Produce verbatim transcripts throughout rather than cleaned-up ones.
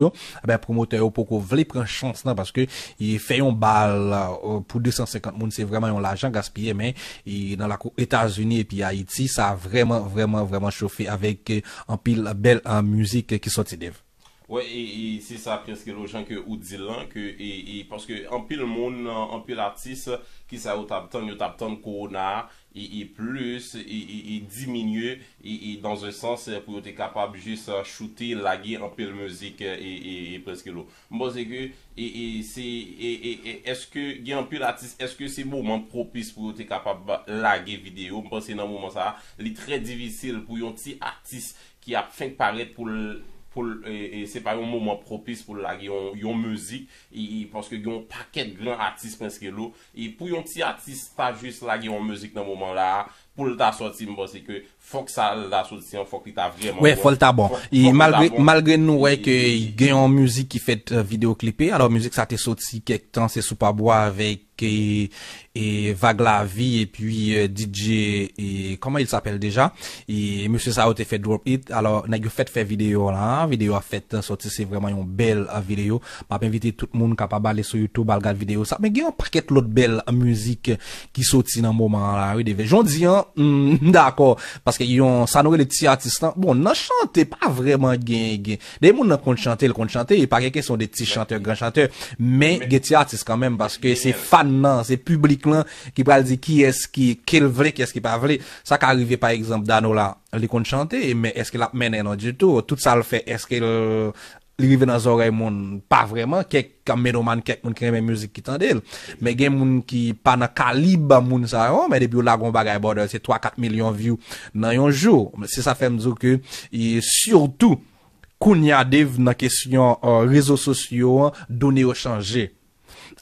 yo, ben, pwomotè yo poko vle pran chans lan paske e fè yon bal e, pou de san senkant moun, se vrèman yon lajan gaspiye, men e nan lakou Etazini epi Ayiti, sa vrèman, vrèman, vrèman chofe avèk e, anpil bèl e, mizik ki sòti, Dave. Wè, e, e se sa, Prince Kelo, jan ke ou di l lan, ke, e, e, paske anpil moun, anpil atis, ki sa yo t ap tann, yo t ap tann kowona a, e, e plis, e, e, e diminye, e, e dans un sens, pou yo te kapab jis choute, lage anpil mizik, e, e, e Prince Kelo. M panse ke, e, e, se, e, e, e, èske gen anpil atis, èske se moman pwopis pou yo te kapab lage videyo? M panse nan moman sa a, li trè difisil pou yon ti atis ki ap fenk parèt pou l, pou l, e, e, se pa yon moman pwopis pou l lage yon, yon mizik, e, e, paske gen yon pakèt gran atis Prince Kelo, e pou yon ti atis ta jis lage yon mizik nan moman la a, pou l ta sòti, m panse ke fòk sa l ta sòti an, fòk li ta vrèman Wè, fò l ta bon. E malgre, malgre nou wè ke gen yon mizik ki fèt e, videyo klipe, alò mizik sa te sòti kèk tan, se Sou Pabwa avèk e, e Vag Lavi epi e, D J, e, comment il s'appelle déjà? E mesye sa yo te fè Drop It. Alò, nèg yo fèt fè videyo la. Videyo a fèt sòti, se vrèman yon bèl e, videyo. M ap envite tout moun kapab ale sou YouTube, al gad videyo sa. Men gen yon pakèt lòt bèl e, mizik ki sòti nan moman an la, wi, Dave. Jodi an, m dakò, paske yon, sa nou rele ti atis lan, bon, nan chante, pa vrèman gen, gen. Dèyè moun nan konn chante, l konn chante, e pa gen kesyon de ti chantè, gran chantè, men gen ti atis kanmenm, paske se fan nan, se piblik lan ki pral di kiyès ki, ke l vle, kiyès ki pa vle. Sa ka rive, pa egzanp, Dano la, li konn chante, men èske l ap mennen? Non ditou. Tout sa l fè, èske l, li rive nan zòrèy moun? Pa vrèman. Kèk melomàn, kèk moun ki renmen mizik ki tande l. Men gen moun ki pa nan kalib moun sa yo, men depi yo lage yon bagay, brother, se twa, kat milyon view nan yon jou. Se sa fè m di w ke, e sitou, kounye a, Dave, nan kesyon e, rezo sosyo an, done yo chanje.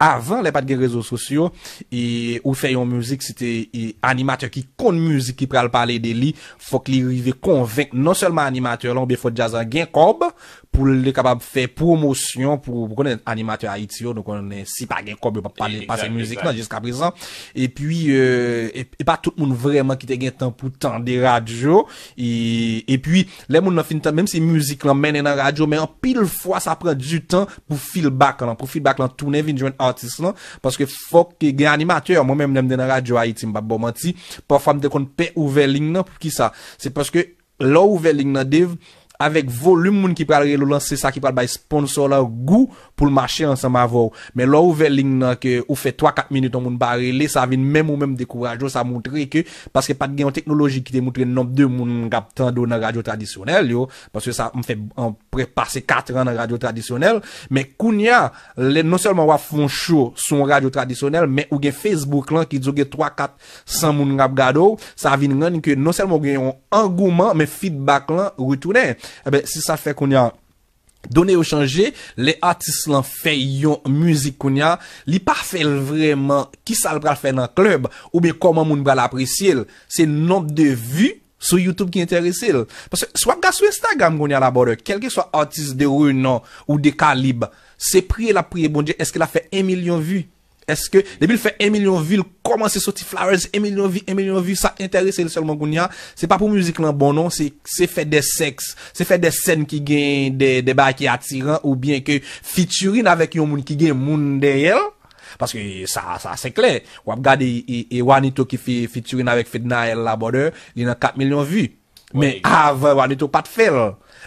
Avan, lè pa t gen rezo sosyo, e ou fè yon mizik, se te e, animatè ki konn mizik ki pral pale de li, fòk li rive konvenk non sèlman animatè lan, oubyen fò djaz lan gen kòb pou l te kapab fè pwomosyon pou, ou konnen animatè Ayiti yo, nou konnen si pa gen kòb, yo p ap pale, pase mizik lan jiskaprezan. Epi, e, e, e pa tout moun vrèman ki te gen tan pou tande radyo. E, epi, lè moun nan fin tande, menm si mizik lan mennen nan radyo, men anpil fwa sa pran di tan pou feedback lan, pou feedback lan tounen vin jwenn atis lan, paske fòk gen animatè. Mwen menm, lè m te nan radyo Ayiti, m p ap ba w manti, pafwa m te konn pè ouvè liy nan. Poukisa? Se paske lè w ouvè liy nan, Dave, avèk volim moun ki pral rele w lan, se sa ki pral bay sponsor lan gou pou l mache ansanm avè w. Men lè w ouvè liy nan, ke ou fè twa, kat minit yon moun pa rele, sa vin menm ou menm dekouraje w, sa montre ke, paske pa t gen yon teknoloji ki te montre nonb de moun k ap tande w nan radyo tradisyonèl yo, paske sa, m fè an prè pase kat an nan radyo tradisyonèl, men kounye a, lè non sèlman w ap fè yon show sou yon radyo tradisyonèl, men ou gen Facebook lan ki di w gen twa, kat san moun k ap gade w, sa vin rann ke non sèlman w gen yon angouman, men feedback lan retounen. Eben, se sa fè kounye a, done yo chanje, lè atis lan fè yon mizik kounye a, li pa fè l vrèman kisa l pral fè nan klèb, oubyen kòman moun pral apresye l. Se nonb de vi sou YouTube ki enterese l. Paske si w ap gade sou Instagram kounye a la, brother, kèlkeswa atis de renon ou de kalib, se priye l ap priye Bondye, èske l ap fè en milyon vi? Èske, depi l fè en milyon vi, l kòmanse soti flowers, en milyon vi, en milyon vi, sa enterese l sèlman kounye a. Se pa pou mizik lan bon non, se, se fè de sèks, se fè de sèn ki gen de, de bagay ki atiran, oubyen ke featuring avèk yon moun ki gen moun dèyè l. Paske sa, sa se klè. W ap gade e, e Wanito ki fi, featuring avèk Fednaelle la, brother, li nan kat milyon vi. Men avan, Wanito pa t fè l.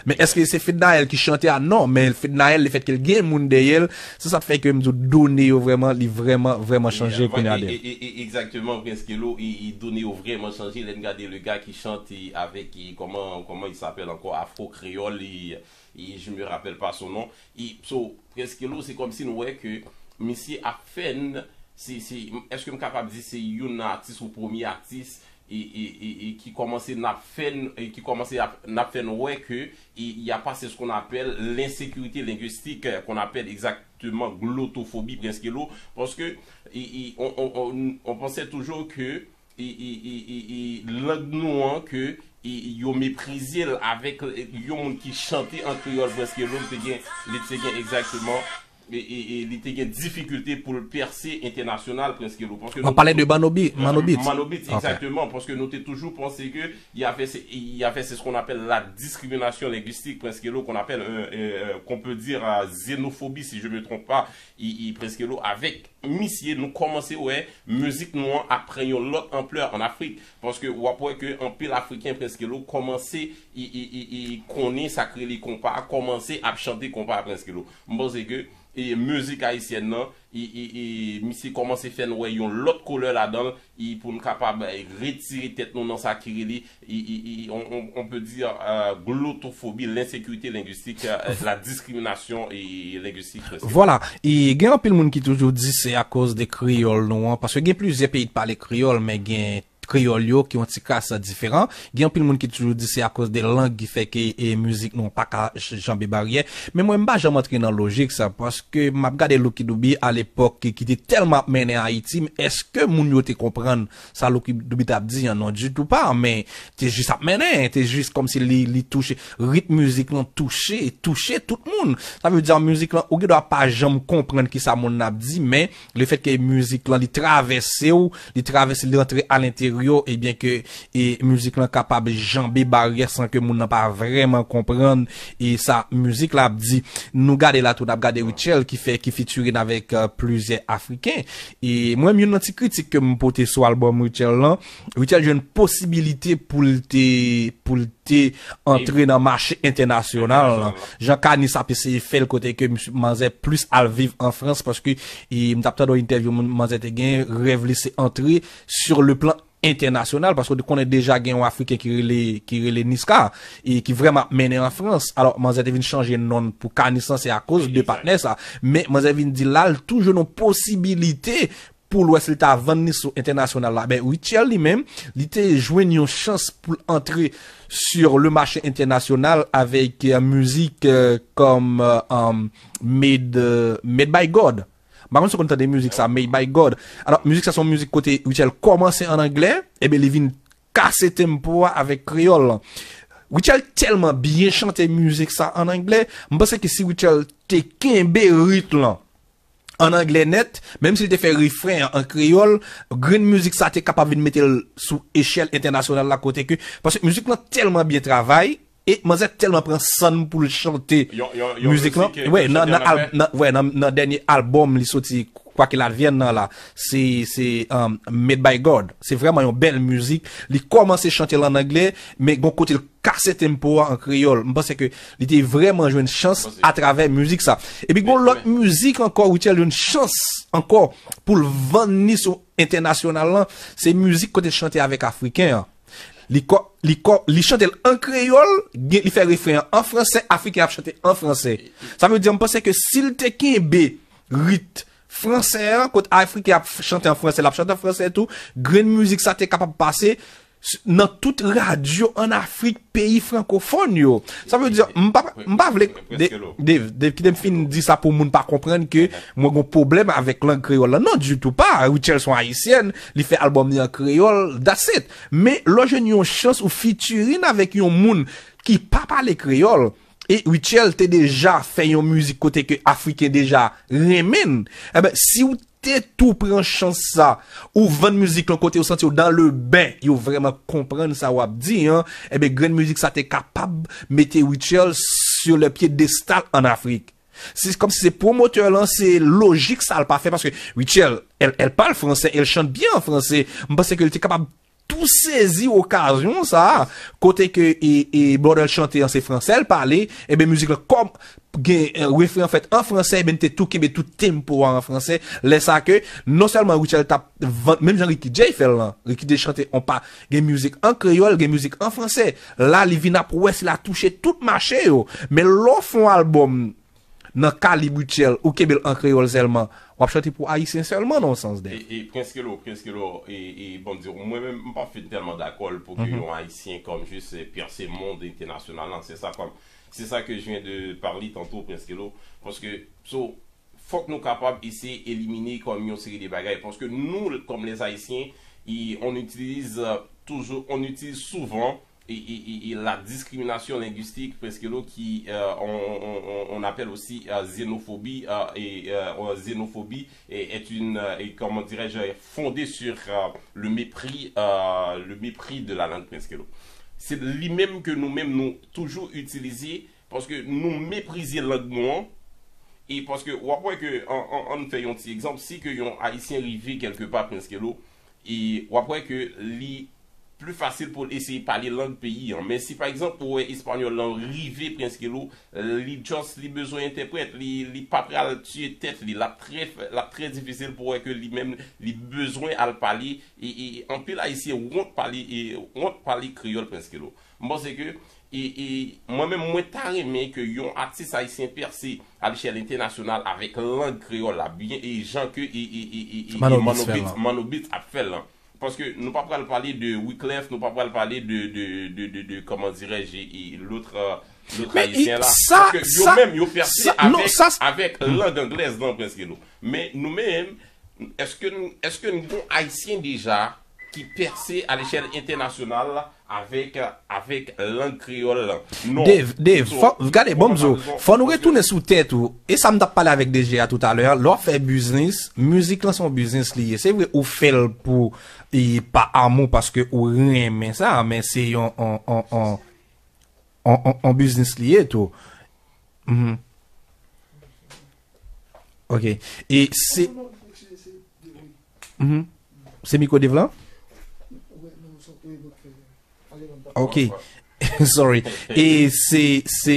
Men èske se Fednaelle ki chante a? Non, men Fednaelle, lefètke l gen moun dèyè l, se sa k fè ke m di w done yo vrèman, li vrèman, vrèman chanje kounye a, Dave. Egzakteman, Prince Kelo, e, e done yo vrèman chanje. Lè n gade le gars ki chante avèk, e, comment, comment il s'appelle encore, Afro Créole, e, e je me rappelle pas son nom. E, so, Prince Kelo, se kòmsi nou wè ke misye ap fè n, se, se, èske m kapab di se youn nan atis ou premye atis e, e, e, e ki kòmanse n ap fè n, e ki kòmanse ap, n ap fè n wè ke e, y a pas ce qu'on appelle l'insécurité linguistique, euh, qu'on appelle exactement glottophobie, Prince Kelo, paske e, e, on, on, on, on pensait toujours que e, e, e, e, e lang nou an, ke e, yo meprize l avèk e, yon moun ki chante an kreyòl, Prince Kelo, li te gen, li te gen egzakteman e, e, e li te gen difikilte pou l pèse entènasyonal, Prince Kelo. Paske Ou pale de Manobi, Manobit. Manobit, exactement. Paske nou te toujou panse ke il y avait, il y avait ce qu'on appelle la discrimination linguistique, Prince Kelo, qu'on appelle, euh, euh, qu'on peut dire euh, xénophobie, si je me trompe pas, i, i Prince Kelo, avec misye, nou kòmanse wè mizik nou an ap pran yon lòt anplè an Afrik. Paske w ap wè ke anpil Afriken, Prince Kelo, kòmanse i, i, i, i konnen sa k rele konpa, kòmanse ap chante konpa, Prince Kelo. M panse ke e mizik ayisyèn nan, i, i, i, misye kòmanse fè n wè yon lòt koulè ladan l, i, pou n kapab eh, retire tèt nou nan sa ki rele, i, i, i, on, on, on peut dire, euh, glottophobie, l'insécurité linguistique, euh, la discrimination et linguistique. Vwala, e gen anpil moun ki toujou di se akoz de kreyòl nou an, paske gen plizyè peyi ki pale kreyòl, men gen kreyòl yo ki yon ti kras diferan. Gen anpil moun ki toujou di se akoz de lang ki fè ke e, mizik nou pa ka ch- janbe baryè. Men mwen, m pa janm antre nan lojik sa, paske m ap gade Lucky Dube a lepòk ki, ki te tèlman ap mennen Ayiti, men èske moun yo te konprann sa Lucky Dube t ap di an? Non, ditou pa, men te jis ap mennen, te jis kòmsi li, li touche, ritm mizik lan touche, touche tout moun. Sa vle di mizik lan, ou gen dwa pa janm konprann ki sa moun nan ap di, men le fèt ke mizik lan li travèse w, li travèse, li rantre alenteryè w, ebyen ke e mizik lan kapab janbe baryè san ke moun nan pa vrèman konprann e sa mizik la ap di. Nou gade la tou, n ap gade Rutshelle ki fè, ki featuring avèk euh, plizyè Afriken. E mwen menm, youn nan ti kritik ke m pote sou albòm Rutshelle lan, Rutshelle jwenn posibilite pou l te, pou l te antre nan mache entènasyonal lan. Jan Kanis ap eseye fè l kote ke misye, manzè plis al viv an Frans, paske e, m t ap tande yon entèvyou, manzè te gen rèv li se antre sur le plan entènasyonal, paske ou te konnen deja gen yon Afriken ki rele, ki rele Niska, e ki vrèman ap mennen an Frans. Alò, manzè te vin chanje non l pou Kanis lan, se akoz de patnè sa. Men manzè vin di la, l tou jwenn yon posibilite pou l wè si l ta vann li sou entènasyonal la. Ben, Rutshelle li menm, li te jwenn yon chans pou l antre sur le marché international avèk euh, mizik euh, kòm euh, um, Made, euh, Made by God. M pa konn si w konn tande mizik sa, Made by God. Alò, mizik sa se yon mizik kote Rutshelle kòmanse an anglè, ebyen li vin kase tempo a avèk kreyòl lan. Rutshelle tèlman byen chante mizik sa an anglè, m panse ke si Rutshelle te kenbe rit lan an anglè nèt, menm si l te fè refren an an kreyòl, grenn mizik sa te kapab vin mete l sou echèl entènasyonal la kote ke, paske mizik lan tèlman byen travay, e manzè tèlman pran san l pou l chante mizik lan. Wi, nan, nan, al, nan, wi, nan, nan dènye albòm li soti, Quoi qu'il advienne nan la, se, se um, Made by God. Se vrèman yon bèl mizik. Li kòmanse chante l an anglè, men gon kote l kase tempo a an kreyòl. M panse ke li te vrèman jwenn chans atravè mizik sa. Epi gon lòt mizik ankò, Rutshelle jwenn chans ankò pou l vann li sou entènasyonal lan. Se mizik kote l chante avèk Afriken an. Li kò, li kò, li chante l an kreyòl, gen, li fè refren an an fransè, Afriken ap chante an fransè. Sa vle di, m panse ke si l te kenbe rit fransè an, kot Afriken ap chante an fransè, l ap chante an fransè tou, grenn mizik sa te kapab pase s- nan tout radyo an Afrik, peyi frankofòn yo. Sa vle di, m pa, m pa vle, Dave, Dave, kite m fin di sa pou moun pa konprann ke mwen gon pwoblèm avèk lang kreyòl lan. Non, ditou pa. Rutshelle se yon ayisyèn, li fè albòm li an kreyòl, that's it. Men lè w jwenn yon chans ou featuring avèk yon moun ki pa pale kreyòl, e Rutshelle te deja fè yon mizik kote ke Afriken deja renmen l, enben, si w te tou pran chans sa, ou vann mizik lan kote ou santi w dans le bain, yo vrèman konprann sa w ap di an, enben, grenn mizik sa te kapab mete Rutshelle sur le piédestal an Afrik. Se kòmsi se pwomotè lan, se lojik sa l pa fè, paske Rutshelle, elle, elle parle français, elle chante bien en français. M panse ke l te kapab tou sezi okazyon sa a, kote ke e, e Brother chante an se fransè l pale, ebyen mizik lan kòm gen eh, refren an fèt an fransè, ebyen te tou kenbe tout tempo a an fransè. Lè sa ke non sèlman Rutshelle t ap vann, menm jan Ricky Jay fè l lan, Ricky Jay chante on pa, gen mizik an kreyòl, gen mizik an fransè. La li vin ap wè si l a touche tout mache yo. Men lè w fè yon albòm nan kalib Rutshelle, ou kenbe l an kreyòl sèlman, w ap chante pou ayisyen sèlman nan yon sans, Dave. E, e Prince Kelo, Prince Kelo, e, e bon di, mwen menm, m pa fin tèlman dakò l pou ke yon ayisyen kòm jis eh, pèse mond entènasyonal lan, se sa kòm, se sa ke je viens de parler tantôt, Prince Kelo, paske, so, fòk nou kapab eseye elimine kòm yon seri de bagay, paske nou, kòm les ayisyen, i, on utilise euh, toujours, on utilise souvent et, et, et, et la discrimination linguistique, Prince Kelo, qui, euh, on, on, on, on appelle aussi euh, xénophobie, euh, et euh, euh, xénophobie et est une, euh, et comment dirais-je, fondée sur euh, le mépris, euh, le mépris de la langue, Prince Kelo. Se li menm ke nou menm nou toujou itilize, paske nou meprize lang nou an, e paske w ap wè ke, an, an, ann fè yon ti egzanp, si ke yon Ayisyen rive kèlke pa, Prince Kelo, e w ap wè ke li pli fasil pou l eseye pale lang peyi an. Men si pa egzanp ou wè espanyòl lan rive, Prince Kelo, li just, li bezwen entèprèt, li, li pa pral tiye tèt li, l ap trè, l ap trè difisil pou wè ke li menm, li bezwen al pale, e, e anpil Ayisyen wont pale, e wont pale kreyòl, Prince Kelo. M panse ke, e, e mwen menm, mwen ta renmen ke yon atis ayisyen pèse a lechèl entènasyonal avèk lang kreyòl la, byen, e jan ke, e, e, e, e, e, Manno e Beats Manno fè l Beats, lan. Manno Beats ap fè l lan. Paske nou pa pral pale de Wyclef, nou pa pral pale de, de, de, de, de comment dirais-je, e, e, lòt, euh, lòt Men i, ayisyen la. sa, Paske yo sa, menm, yo pèse sa, non, avèk, sa, s- avèk lang anglèz lan, Prince Kelo. Men nou menm, èske, n- èske n gon ayisyen deja ki pèse a lechèl entènasyonal avèk, avèk lang kreyòl lan? Non. Dave, Dave, So, fò, gade, bon, m di w, fò nou retounen sou tèt ou. E sa m t ap pale avèk D J a toutalè, lè w ap fè biznis, mizik lan se yon biznis li ye. Se vre, ou fè l pou, e, pa amou paske ou renmen sa, men se yon, on, on, on, on, on, on biznis li ye tou. Mhm. Ok. E se, mhm. Se mikwo Dave lan? Ok. Sorry. E se, se,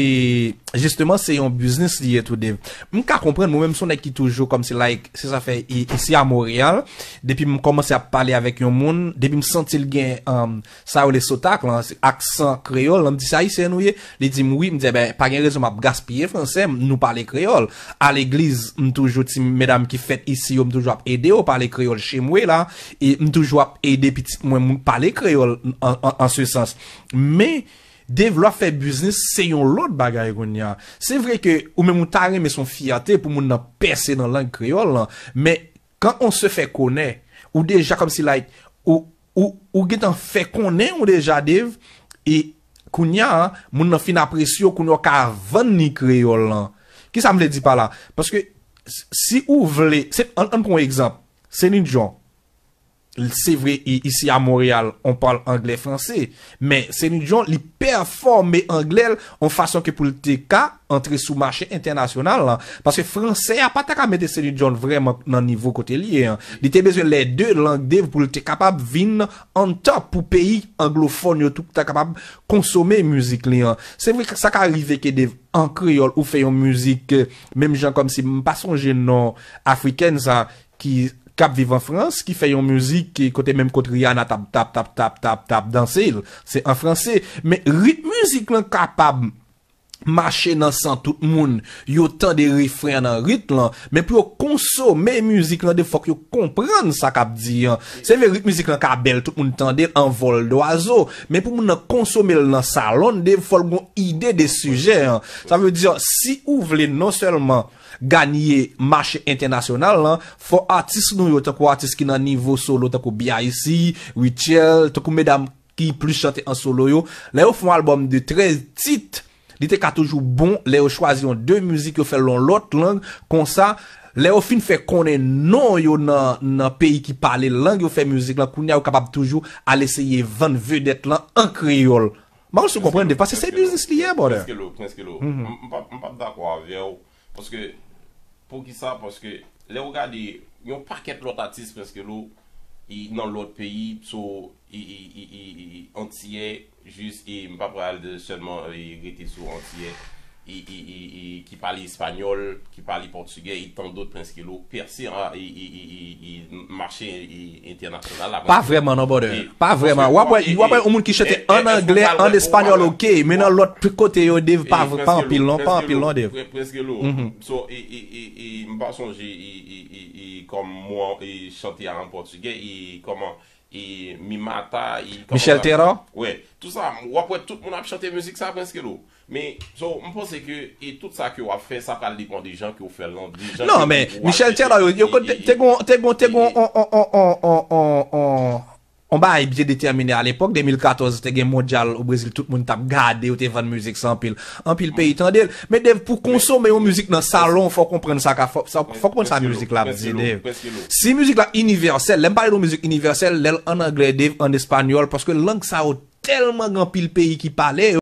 jisteman, se yon biznis li ye tou, Dave. M ka konprann, mwen menm, se yon nèg ki toujou, kòmsi, like, se sa fè, i- isi a Monreyal, depi m kòmanse ap pale avèk yon moun, depi m santi l gen, um, sa yo le sotak lan, se aksan kreyòl lan, m di, "Se ayisyen nou ye?" Li di m, "Wi." M di, "Eben, pa gen rezon m ap gaspiye franse m, nou pale kreyòl." A legliz, m toujou ti medam ki fèt isi yo, m toujou ap ede yo pale kreyòl chez moi la, e m toujou ap ede pitit mwen moun pale kreyòl an, an, an se sans. Men, devlòp fè biznis, se yon lòt bagay kounye a. Se vre ke ou menm ou ta renmen se yon fyète pou moun nan pèse nan lang kreyòl lan, men quand on se fait connaître, ou deja kòmsi, like, ou, ou, ou gentan fè konnen ou deja, Dave, e kounye a, moun nan fin apresye w, kounye a w ka vann li kreyòl lan. Kisa m vle di pa la? Paske s- si ou vle, se, ann, ann pran yon egzanp, Celine Dion, se vre, i- isi a Monreyal, on parle anglais, français, men Celine Dion, li pèfòme anglè l yon fason ke pou l te ka antre sou mache entènasyonal lan. Paske franse a pa ta ka mete Celine Dion vrèman nan nivo kote l ye an. Li te bezwen lè de lang, Dave, pou l te kapab vin on top, pou peyi anglofòn yo tou ta kapab konsome mizik li an. Se vre ke sa ka rive ke, Dave, an kreyòl, ou fè yon mizik, eh, menm jan kòmsi, m pa sonje non afrikèn sa, ki, k ap viv an Frans, ki fè yon mizik ki kote menm kot Rihanna t ap, t ap, t ap, t ap, t ap, t ap danse l. Se an franse. Men ritm mizik lan kapab mache nan san tout moun. Yo tande refren an nan ritm lan, men pou yo konsome mizik lan, de fòk yo konprann sa k ap di an. Se vre, ritm mizik lan ka bèl, tout moun tande l an vòl dwazo, men pou moun nan konsome l nan salon, de fò l gon ide de sijè an. Sa vle di, si ou vle non sèlman ganye mache entènasyonal lan, fò atis nou yo, tankou atis ki nan nivo solo, tankou B I C, Rutshelle, tankou medam ki plis chante an solo yo, lè yo fè yon albòm de trèz tit, li te ka toujou bon lè yo chwazi yon de mizik, yo fè l yon lòt lang, konsa, lè yo fin fè konnen non yo nan, nan peyi ki pale lang yo fè mizik lan, kounye a yo kapab toujou al eseye vann vedèt lan an kreyòl. M pa konn si w konprann, Dave, paske se biznis li ye, brother. Prince Kelo, Prince Kelo, m, m p ap, m p ap dakò avè w. Paske, poukisa? Paske, lè w gade, yon pakèt lòt atis, Prince Kelo, i nan lòt peyi, so, i, i, i, i, i, antiyè, jis, i, m pa pral de sèlman, i, rete sou antiyè, i, i, i, i, ki pale espanyòl, ki pale pòtigè, e tan dòt, Prince Kelo, pèse an, i, i, i, i, i, mache, i, entènasyonal la, Pa Prince Kelo. vrèman, non, brother. E, Pa vrèman. W ap wè, w ap wè yon moun ki chante an anglè, an espanyòl, ok, men nan lòt kote yo, Dave, pa, pa anpil, non, pa anpil, non, Dave. Prince Kelo. Mhm. So, e, e, e, e, m pa sonje, e, e, e, e, kòm mo, e, chante a an pòtigè, e, kòman, e, mi mata, e, kòman Michel sa? Tera? Wè, tout sa, w ap wè tout moun ap chante mizik sa, Prince Kelo. Men, so, m panse ke, e, tout sa ke w ap fè, sa pral depann de jan ke w fè l lan, de jan Non, ke men, w Michel aplike, Tera, yo, yo, e, te, e, te gon, te gon, te e, gon, e, on, on, On bagay byen detèmine a lepòk, de mil katòz te gen mondyal o Brezil, tout moun t ap gade, yo te vann mizik sa anpil. Anpil peyi tande l. Men Dave, pou konsome yon mizik nan salon, fò w konprann sa ka, fò, fò, fò w konprann sa mizik la ap di, Dave. Si mizik la inivèsèl, lè m pale de yon mizik inivèsèl, lè l an anglè, Dave, an espanyòl, paske lang sa yo tèlman gen anpil peyi ki pale yo.